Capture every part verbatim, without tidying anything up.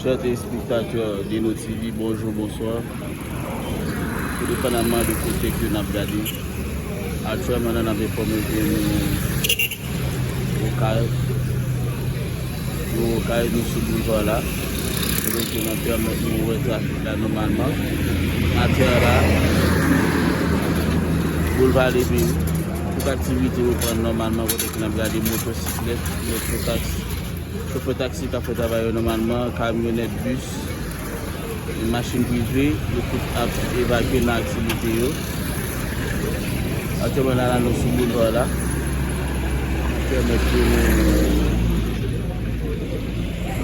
Chè telespektatè Deno T V, bonjou, bonswa. Tou depandaman de kote ke n ap gade. Aktyèlman la, n ap enfòme ke nou Okay. Nou Okay, nou sou boulva la. Kote ke n ap pèmèt nou wè trafik la nòmalman. Atè la, boulva leve. Tout aktivite reprann nòmalman, kote ke n ap gade motosiklèt, mototaksi. Chofè taksi k ap fè travay yo nòmalman, kamyonèt, bis, machin prive, yo tout ap evakye nan aktivite yo. Aktyèlman la, la nou sou boulva la. Pèmèt ke nou,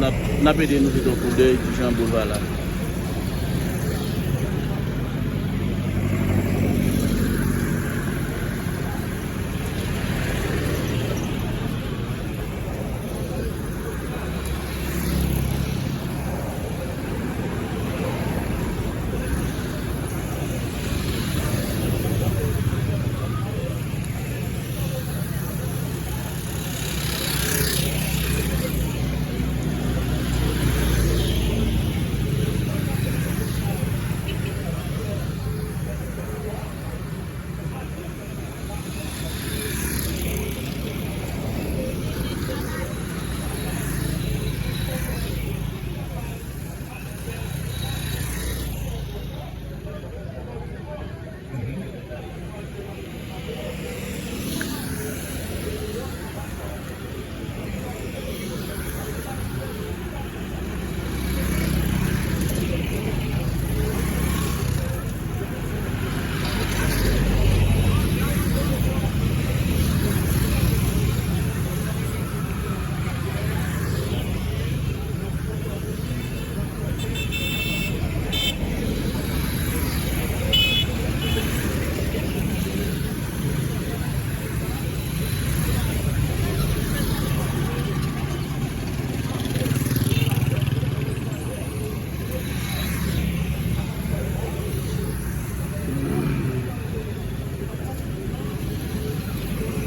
n ap, n ap ede nou jete yon koudèy kijan boulva la.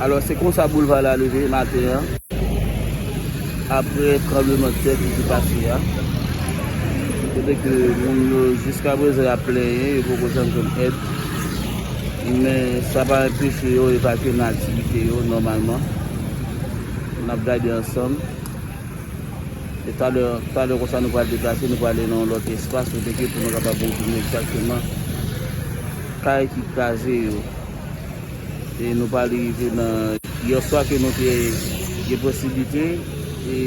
Alò, se konsa boulva la leve maten an, apre tranblemanntè ki te pase a. Kote ke moun yo jiskaprezan y ap plenyen, yo poko janm jwenn èd. Men sa pa anpeche yo evakye nan aktivite yo nòmalman. N ap gade ansanm. E talè, talè konsa nou pral deplase, nou prale nan yon lòt espas, kote ke pou nou kapab montre nou egzakteman kay ki kraze yo. E nou pral rive nan, yèswa ke nou te gen posiblite e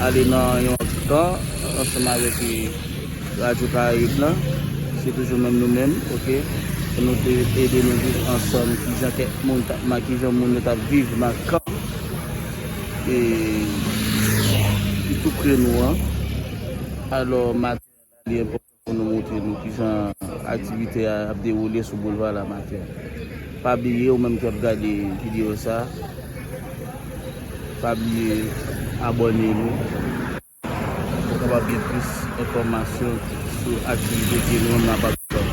ale nan yon kan ansanm avèk, e, Radyo Karayib lan. Se toujou menm nou menm, oke? Pou nou te ede nou viv ansanm, kijan kèk moun t ap ma-, kijan moun yo t ap viv nan kan, e, ki tou pre nou an. Alò, maten an, li enpòtan pou nou montre nou kijan aktivite a ap dewoule sou boulva la maten. Pa bliye, ou menm ki ap gade videyo sa, pa bliye abòne nou pou w kapab gen plis enfòmasyon sou aktivite ke nou menm n ap ap fè.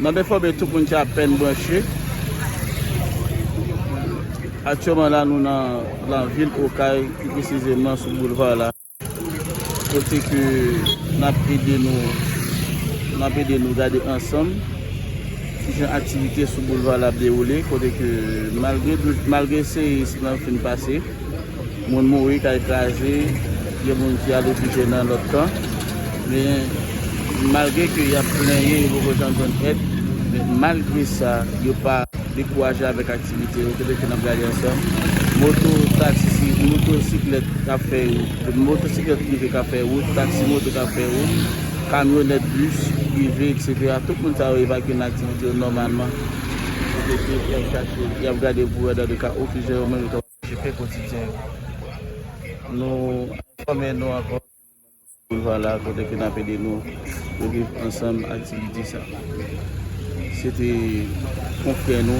N ap enfòme tout moun ki apèn branche. Aktyèlman la, nou nan, nan vil Okay, pi presizeman sou boulva la. Kote ke n ap ede nou, n ap ede nou gade ansanm kijan aktivite sou boulva la ap dewoule, kote ke malgre, malgre seyiz lan fin pase, moun mouri, kay kraze, gen moun ki al refijye nan lòt kan. Men malgre ke y ap plenyen, yo poko janm jwenn èd, men malgre sa, yo pa dekouraje avèk aktivite yo, kote ke n ap gade ansanm. Moto, taksi, motosiklèt k ap fè wout, motosiklèt prive k ap fè wout, taksi moto k ap fè wout, kamyonèt, bis prive, etsetera. Tout moun sa yo evakye nan aktivite yo nòmalman. Kote ke y ap chache, y ap gade pou wè dan de ka oksijen yo menm yo ka chache fè kotidyen yo. Nou enfòme nou ankò. Boulva la, kote ke n ap ede nou pou viv ansanm aktivite sa. Se te konfrè nou,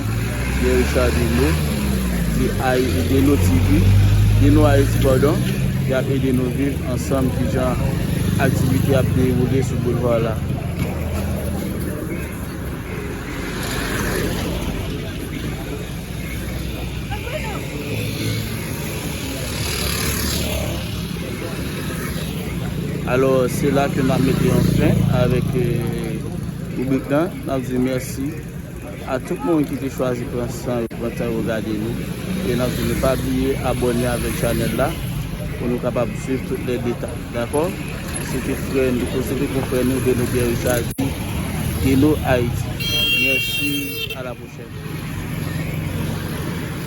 Pierre Richard Deno, de Ay-, Deno T V, Deno Ayiti, padon, ki ap ede nou viv ansanm kijan aktivite ap dewoule sou boulva la. Alò, se la ke n ap mete yon fen avèk, eh, ribrik lan. N ap di mèsi a tout moun ki te chwazi pran san yo, pran tan yo gade nou. E n ap di nou pa bliye abòne avèk chanèl la pou nou kapab swiv tout lè detay. Dakò? C'était frère, nous, c'était confrère, nous, de nos guerres, Haïti, de nos Haïti. Merci, à la prochaine.